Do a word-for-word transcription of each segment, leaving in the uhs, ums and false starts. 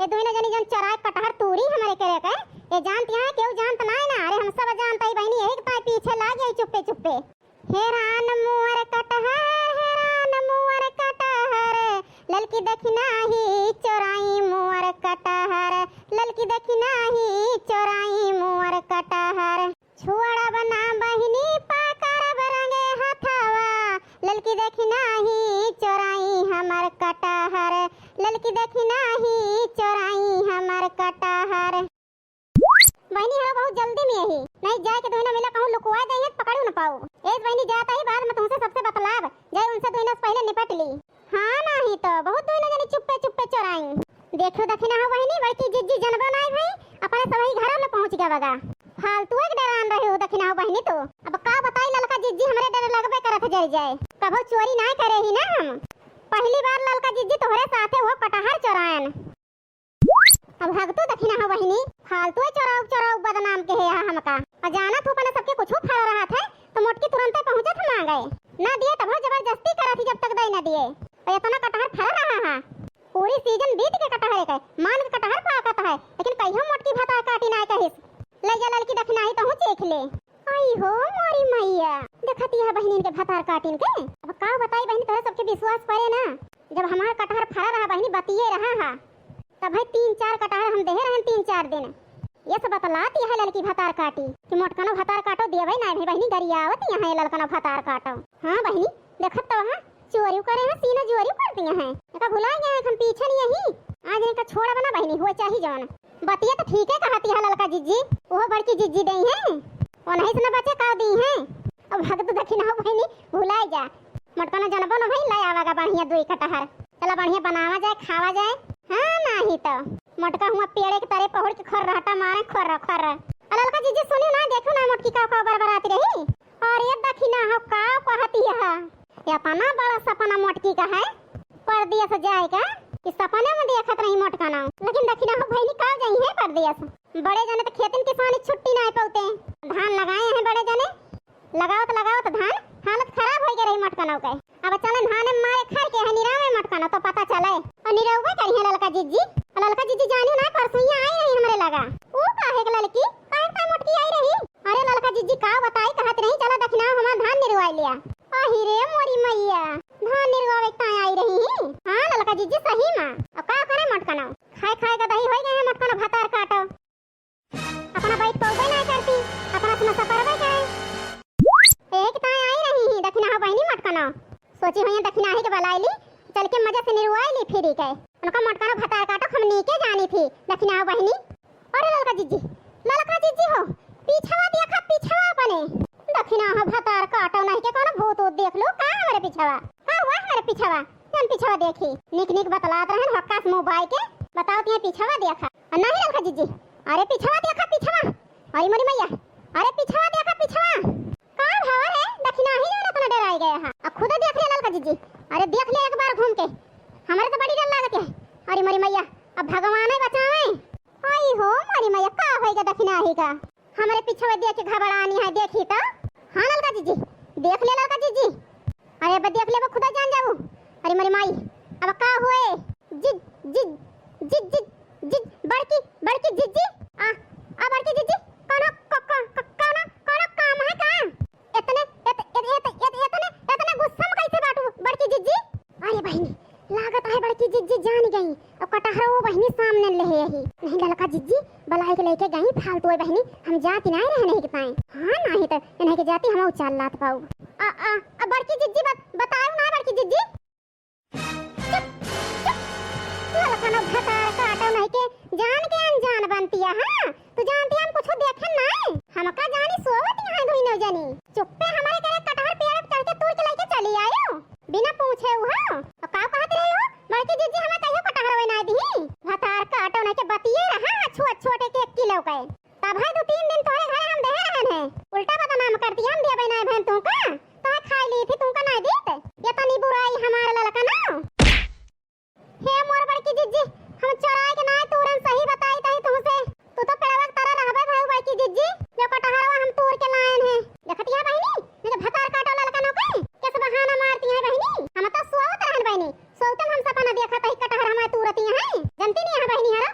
ये दुइनो जनी जौन चोराए कटहर तूरी हमरे केरे के, ये जानत हैं केहू जानत नाहीं ना? अरे हम सब जानत ही बहिनी, यही के ताईं पीछे लाग गई चुप्पे चुप्पे। हेरान मोर कटहर, हेरान मोर कटहर, ललकी दखिनाही चोराई मोर कटहर, ललकी दखिनाही चोराई मोर कटहर। छोड़ब ना बहिनी पकड़ब रंगे हथवा, ललकी दखिनाही चोराई हमर कटहर, ललकी दखिनाही चोराई हमर कटहर। बहिनी, हरो बहुत जल्दी में यही, नाहीं जाए के दुइनो मिला कहूँ लुकवा देइहैं, पकड़ू न पाऊ। ए बहिनी, जात ही, बाद में तुमसे सबसे बतलाब, जाए उनसे दुइनो से पहिले निपट ली। हाँ, नाहीं तो बहुत दुइनो जनी चुप्पे चुप्पे चोराई। देखो दखिनाहो बहिनी, बड़की जिज्जी जनबो नाहीं भई, अपने सबही घरों ले पहुँच गवा गा। फालतू एक डेरान रहे हो दखिनाहो बहिनी तो। अब का बताई ललका जिज्जी, हमरे डर लगबे करत जर जाए। कबो चोरी नाहीं करे ही ना हम। पहली बार ललका जिज्जी तोहरे साथे वो कटहर चोरायन। अब भगतू दखिनाहो बहिनी, फालतू चोराऊ चोराऊ बदनाम के है यहाँ हमका। और जानत हो अपने सबके कुछ फल रहत है तो मोटकी तुरंते पहुँचत हम आ गए। ना दिए तब जबरदस्ती करत ही जब तक दे ना दिए। और इतना कटहर फल रहा है, पूरी सीजन बीत के कटहर के, मान के कटहर पाकत है, लेकिन कहियो मोटकी भतार काटी ना कहिस। ले जा ललकी दखिनाही तहूँ चीख ले। आई हो मोरी मैया, देखत यह बहिनीन के भतार काटिन के। अब का बताई बहिनी, तोहरे सबके विश्वास परे ना। जब हमार कटहर फरा रहा बहिनी, बतिये रहा हा, तब है तीन चार कटहर हम देहे रहन तीन चार दिन। ये सब बतलात यह ललकी भतार काटी कि मोटकनो भतार काटो, देवे ना भाई बहिनी, गरियावत यहाँ ये ललकनो भतार काटो। हाँ बहिनी, देखत तो वहाँ चोरी करे हैं, सीना चोरी कर दिए हैं। एका भुला गए हैं, हम पीछे नहीं यही। आज इनका छोड़ब ना बहिनी, हुए चाही जौन। बतिया तो ठीक है कहती है ललका जिज्जी, वो बड़की जिज्जी दई हैं, वो नहीं से न बचे का दी हैं। अब भगत दखिनाहो बहिनी, भुलाई जा। मोटकनो जनबो न भई, ले आवा गा बढ़िया दुई कटहर। चला बढ़िया बनावा जाए, खावा जाए। हाँ, नाहीं तो मोटका हुआ पेड़े के तरे पहुड़ के खोर रहता मारे, खोर, खोर। अ ललका जिज्जी सुनी ना, देखो ना मोटकी का, का बरबराती रही। अरे दखिनाहो का कहती है, इतना बड़ा सपना मोटकी का है परदेस जाए का, कि सपने में देखत रही मोटकनो। लेकिन दखिनाहो बहिनी का जइहैं परदेस, बड़े जने तो खेतन किसानी छुट्टी नाहीं पौते, धान लगाए हैं बड़े जने, लगावत लगावत धान हालत खराब होइ गए रही मोटकनो के। अब चलन धाने मारे खर के है निरावे मोटकनो तो पता चले। और निरौबे करिहैं ललका जिज्जी। और ललका जिज्जी जानियो ना, परसुइया आई रही हमरे लगा। ऊ काहे के ललकी, काहे के मोटकी आई रही? अरे ललका जिज्जी का बताई, कहत रही चला दखिनाहो हमार धान निरवाई लिया। अही रे मोरी मैया, धान निरवावे के ताईं आई रही ही। हाँ ललका जिज्जी सही मा। अब का करे मोटकनो, खाए खाए का दही होइ गए हैं मोटकनो भतार काटो। अपना बैठ पौबे ना करती, अपना से नशा करबे करे। एक ताईं आई रही ही दखिनाहो बहिनी मोटकनो। सोची हुई दखिनाही के बलाई ली, चल के मजे से निरुआई ली फिरी के। उनका मोटकनो भतार काटो, हम नीके जानी थी दखिनाहो बहिनी। अरे ललका जिज्जी, ललका जिज्जी हो, पीछवा देखा, पीछवा अपने। दखिनाहो भतार काटो नहीं के कोनो भूत ऊत देख लो का हमरे पीछवा, का हुआ हमरे पीछवा? जौन पीछवा देखी, नीक नीक बतलात रहन, हक्का से मुँह बाई के बतावत हैं पीछवा देखा। आ नहीं ललका जिज्जी, अरे पीछवा देखा, पीछवा। अरे मोरी मैया, अरे पीछवा देखा, पीछवा। का भवा रे, दखिनाही जौन इतना डेराई गया है। अब खुदे देख ले ललका जिज्जी, अरे देख ले एक बार घूम के, हमरे तो बड़ी डर लागत है। अरे मोरी मैया, अब भगवान ही बचावे। आई हो मोरी मैया, का होइगा दखिनाही का? हमरे पीछे देख के घबरानी है, देखी तो। हाँ ललका जिज्जी, देख ले ललका जिज्जी। अरे अब देख ले, अब खुदा जान जाबू। अरे मोरी माई, अब का हुए? जिज, जिज, जिज, जिज, जिज, बड़की, बड़की जिज्जी। आ, आ बड़की जिज्जी, कौनो, क-, क-, क-, कौनो, कौनो काम है का? इतने, इत-, इत-, इत-, इत-, इतने, इतने गुस्सा में कैसे बाटू बड़की जिज्जी? अरे बहिनी, लागत है बड़की जिज्जी जान गई। अब कटहरो बहिनी सामने लेहे यही। नहीं ललका जिज्जी, बलाई के लेके गई फालतू है बहिनी, हम जाति नाहीं रहे नहीं के पाए। हाँ नाहीं तो इन्हें के जाति हम चाल लात पाऊ। आ, आ, आ बड़की जिज्जी बत-, बताओ ना बड़की जिज्जी। चुप, चुप। ललकनो भतार काटो नहीं के जान के अनजान बनती है, हाँ? तू जानती है हम कुछ देखे नाहीं? हमका जानी सोवत यहाँ दुइनो जनी। चुप्पे हमारे करे कटहर पेड़ पे चढ़ के तूर के लेके चली आयो। बिना पूछे हुआ। और का कहत रही हो? बड़की जिज्जी हमें कहियो कटहर वे ना दी। भतार काटो नहीं के बतिये रहा, अच्छो अच्छो के एक किलो के। तब है दो तीन दिन तोहरे घरे हम देहे रहन है। उल्टा बदनाम करती हम दिया बहनाए बहन तू का? तो है खाई ली थी तू का ना दीत? ये तनी बुराई हमारे ललका ना। हे मोर बड़की जिज्जी, हम चोराए के नाय तूरन सही बताई तही तुमसे। तू तो पेड़वा के तरह रहबे भाई बड़की जिज्जी, जो कटहरवा हम तूर के लायन है। देखत यहाँ बहिनी, नहीं तो भतार काटो ललका नो के, कैसे बहाना मारती है बहिनी? हम तो सोवत रहन बहिनी, सोवते हम सपना देखा तही कटहर हमारे तूरती है। जनती नहीं है बहिनी हरा,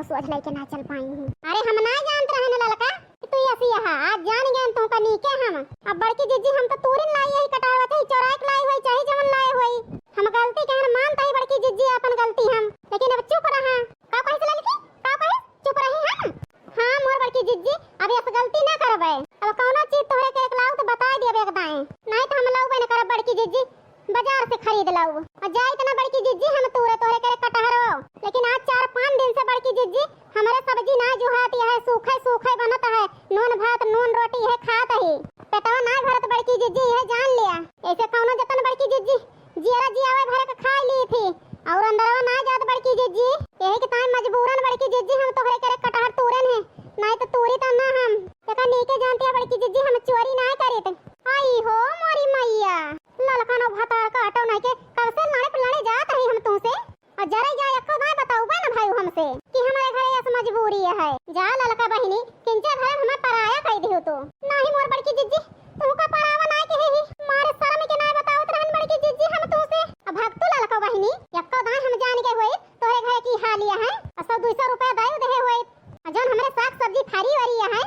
सोझ लइके ना चल पाई ही। अरे हम ना जानत रहन ललका कि तू ऐसी यहाँ, आज जान गए तुमका नीके हम। अब बड़की जिज्जी हम तो तूरिन लाई यही कटहरवा, चाहे चोराई के लाई होई, चाहे जवन लाई होई। हम गलती कहन मानत ही बड़की जिज्जी अपन गलती हम, लेकिन अब चुप रहा। का कहिस ललकी? का कहिस? चुप रही हम? हाँ मोर बड़की जिज्जी, अब ऐस गलती ना करबे। अब कौनो चीज तोहरे के एक लाऊ तो बताई दियब एक दाएं, नहीं तो हम लउबे न करब बड़की जिज्जी, बाजार से खरीद लाऊ। और जाइत ना बड़की जिज्जी हम तूरे तोहरे के कटहरो। लेकिन आज चार पाँच दिन से बड़की जिज्जी हमरे सब्जी ना जुहात, यह सूखे सूखे बनत है, नून भात नून रोटी यह खात ही, पेटवा ना भरत बड़की जिज्जी, यह जान लिया। ऐसे कौनो जतन बड़की जिज्जी, जियरा जियावे भरे के खाई ली थी, और अंदरवा ना जात बड़की जिज्जी। यही के ताई मजबूरन बड़की जिज्जी हम तोहरे के कटहर तूरन है, नहीं तो तूरी तो ना हम। एका नीके जानती है बड़की जिज्जी हम चोरी ना करीत। आई हो मोरी मैया, ललका नौ भतार का हटो नहीं के कब से लड़े पे लड़े जात रही हम तुमसे। और जरे जा एको दाई बताऊबे ना भाई हमसे कि हमारे घरे ऐस मजबूरी है। जा ललका बहिनी, किंचे भरे हमें पराया कह दियो तो। नहीं मोर बड़की जिज्जी, तुमका परावा ना कहे ही, मारे शर्म के ना बतावत रहन बड़की जिज्जी हम तुमसे। अब भक्तू ललका बहिनी, एको दाई हम जान के होई तोहरे घरे की हालिया है, और सौ दुई सौ रुपया दे दे होई, और जौन हमरे साग सब्जी फरी वरी है,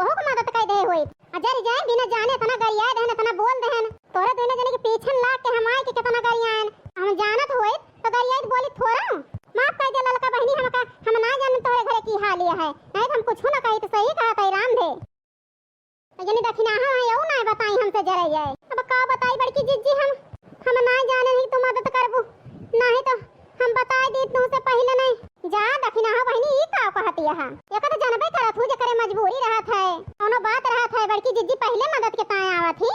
ओहू को मदद कह दे होई। आ जर जाए बिना जाने इतना गरियाए देहन, इतना बोल देहन। तोहरे दोनों जने के पीछन लाग के हम आए के कितना गरियाएन। हम जानत होइत तो गरियाइत बोली थोड़ा। माफ कह दे ललका बहिनी हमका, हम ना जाने तोहरे घरे की हाल ये है, नहीं तो हम कुछ ना कही तो सही कहा तई राम धे। जनी दखिनाहा है यऊ ना बताई हमसे जरे जाए। अब का बताई बड़की जिज्जी हम, हम ना जाने नहीं तू मदद करबू, नहीं तो हम बताए दी तुमसे पहले नहीं। जा दखिनाहा बहिनी, ई का कहत यहा? एकर तो जानबे करत हूँ, जेकरे मजबूरी रहत है, कौनो बात रहत है, बड़की जिज्जी पहले मदद के ताए आवत ही।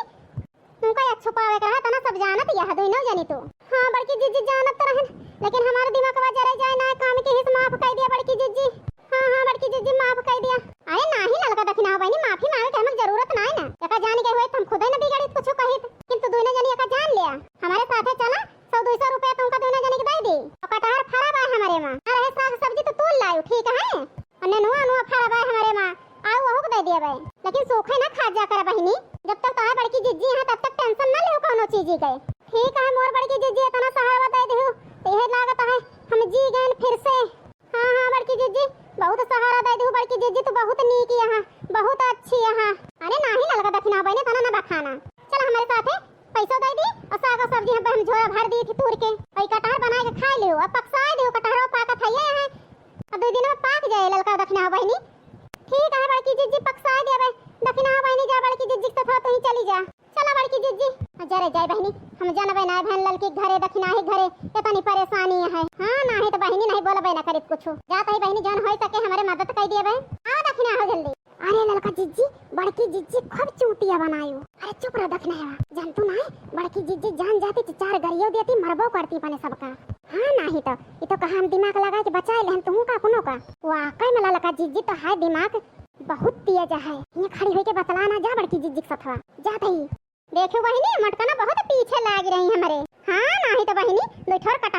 तुमका यह छुपावे के रहत ना, सब जानत यह दोनों जनी तू। हाँ बड़की जिज्जी, जानत तो रहन, लेकिन हमारे दिमागवा जरे जाए ना, काम के हिस माफ कर दिया बड़की जिज्जी। हाँ हाँ बड़की जिज्जी, माफ कर दिया। अरे नाही ललका दखिनाहा बहिनी, माफी मांगे के हमक जरूरत नाही ना, एका जान के होइत हम खुदे न बिगड़ित कुछ कहित, किंतु दोनों जनी एका जान लिया। हमारे साथे चला, सौ दुई सौ रुपया तुमका दोनों जने के दे दी। और कटहर फरा बा हमारे माँ। आ रहे साग सब्जी तो तोल लायू, ठीक है? और नेनुआ नुआ फरा बा हमारे माँ, आऊ वहू के दे दिया बे। लेकिन सूखे ना खा जा कर बहिनी, जब तक तोहार बड़की जिज्जी है तब तक टेंशन ना लेहू कौनो चीज के। ठीक है मोर बड़की जिज्जी, इतना सहारा दे देहू तो यह लागत है हम जी गए फिर से। हाँ हाँ बड़की जिज्जी, बहुत सहारा दे देहू बड़की जिज्जी, तू बहुत नीक यहाँ, बहुत अच्छी यहाँ। अरे नाही ललका दखिनाहा बहिनी, इतना ना बखाना। चल हमारे साथे पैसो दे दी और साग और सब्जी हम, हम झोरा भर दी थी तूर के। और ई कटहर बनाए के खाए लियो, अब पकसाए दियो, कटहरो पाकत है ये है। अब दो दिन में पाक जाए ललका दखिनाहा बहिनी। ठीक है बड़की जिज्जी, पकसाए दिया बे। दखिनाहा बहिनी जा बड़की जिज्जी के साथ तू ही चली जा। चला बड़की जिज्जी। आ जरे जाए बहिनी, हम जानबे ना बहन ललकी घरे दखिनाही घरे इतनी परेशानी है। हाँ नाही तो बहिनी नहीं बोलबे ना करित कुछ। जात ही बहिनी जौन हो सके हमारे मदद कर दिया बे। आओ दखिनाहा जल्दी। अरे ललका जिज्जी, बड़की जिज्जी खूब चूतिया बनायो। अरे चुप रह दखिनाहा। जानतू ना है, बड़की जिज्जी जान जाती तो चार गरियो देती, मरबो करती अपने सबका। हाँ नाही तो, ये तो कहा हम दिमाग लगा के बचाए लेहन तुहू का अपनो का। वाकई में ललका जिज्जी तो है दिमाग बहुत तेज है। ये खड़ी होके बतला ना जा बड़की जिज्जी के सथवा। जात ही। देखो बहिनी, मटकना बहुत पीछे लाग रही हमरे। हाँ नाही तो बहिनी, दो ठोर कटा